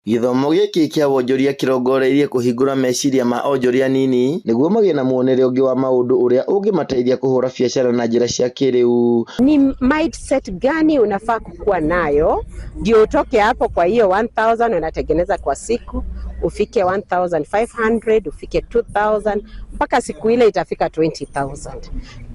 Gĩthomo gĩkĩ kĩa wonjoria kĩrongoreirie kũhingũra meciria ma onjoria anini nĩguo magĩe na muonere ũngĩ wa maũndũ ũrĩa ũngĩmateithia kũhũra biacara na njĩra cia kĩrĩu. Ni mindset gani unafaa kukuwa nayo ndio utoke hapo kwa hiyo 1000 unatengeneza kwa siku ufike 1500, ufike 2000, mpaka siku ile itafika 20,000?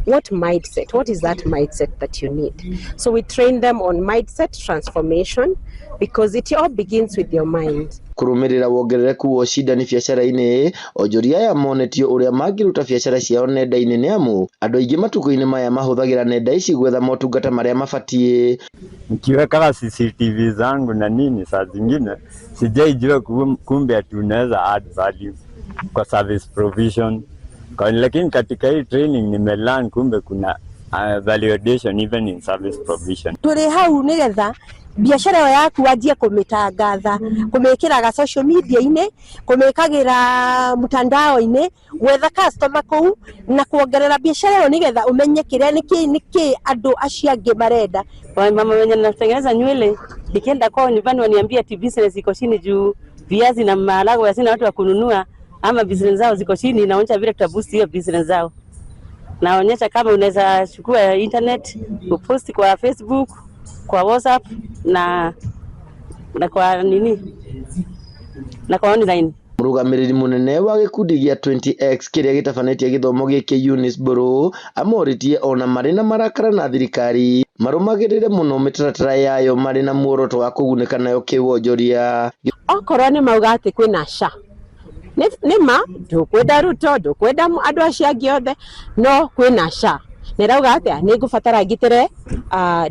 What mindset? What is that mindset that you need? So we train them on mindset transformation because it all begins with your mind. Kũrũmĩrĩra wongerereku wa ũcindani biacara-inĩ, onjoria aya monetio ũrĩa mangĩruta biacara ciao nenda-inĩ nĩamu andũ aingĩ matukũ-inĩ maya mahũthagĩra nenda ici gwetha motungata marĩa mabatiĩ. Nikiweka CCTV zangu na nini, saa zingine sijaijua kumbe ati unaweza add value kwa service provision kwa, lakini katika hii training nimelearn kumbe kuna value addition even in service provision. Tũrĩ hau nĩgetha biacara ĩyo yaku wanjie kũmĩtangatha, kũmĩkĩraga social media-inĩ, kũmĩkagĩra mtandao-inĩ, gwetha customer kũu na kuongerera biacara ĩyo nĩgetha ũmenye kĩrĩa nĩkĩ andũ acio angĩ marenda. Mama wenye natengeneza nywele, nikienda kwao nyumbani waniambia ati business iko chini juu viazi na maharagwe hazina watu wa kununua ama business zao ziko chini. Naonyesha vile tutaboost hiyo business zao. Naonyesha kama unaweza chukua internet upost kwa Facebook, kwa WhatsApp na kwa nini na kwa online. Mũrũgamĩrĩri mũnene wa gĩkundi gĩa 20X kĩrĩa gĩtabanĩtie gĩthomo gĩkĩ Eunice Mburu amorĩtie ona marĩ na marakara na thirikari marũmagĩrĩre mũno mĩtaratara yayo marĩ na muoroto wa kũgunĩka nayo kĩwonjoria. Okorwo nĩ mauga atĩ kwĩna SHA, nĩ ma ndũkwenda Ruto, ndũkwenda andũ acio angĩ othe, no kwĩna SHA na ĩrauga atĩa? Nĩ ngũbatara ngitĩre,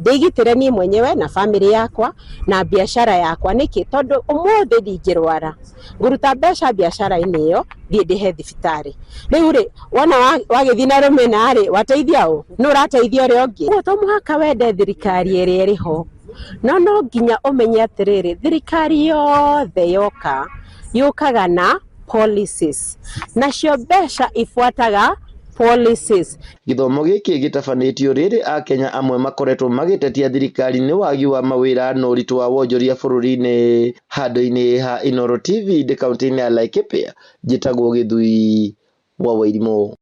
ndĩgitĩre niĩ mwenyewe na family yakwa na biacara yakwa. Nĩkĩ? Tondũ ũmũthĩ ndingĩrwara, ngũruta mbeca biacara-inĩ ĩyo thiĩ ndĩhe thibitarĩ. Rĩu rĩ, wona wagĩthiĩ na rũmena rĩ, wateithia ũ? Nũ ũrateithia ũrĩa ũngĩ? Ũguo to mũhaka wende thirikari ĩrĩa ĩrĩ ho, no no nginya ũmenye atĩrĩrĩ, thirikari yothe yoka yũkaga na policies, nacio mbeca ibuataga policies. Gĩthomo gĩkĩ gĩtabanĩtio rĩrĩ akenya amwe makoretwo magĩtetia thirikari nĩ wagi wa mawĩra na ũritũ wa wonjoria bũrũri-inĩ. Handũ-inĩ ha Inooro TV ndĩ kaunti-inĩ ya Laikipia, njĩtagwo Gĩthui wa Wairimũ.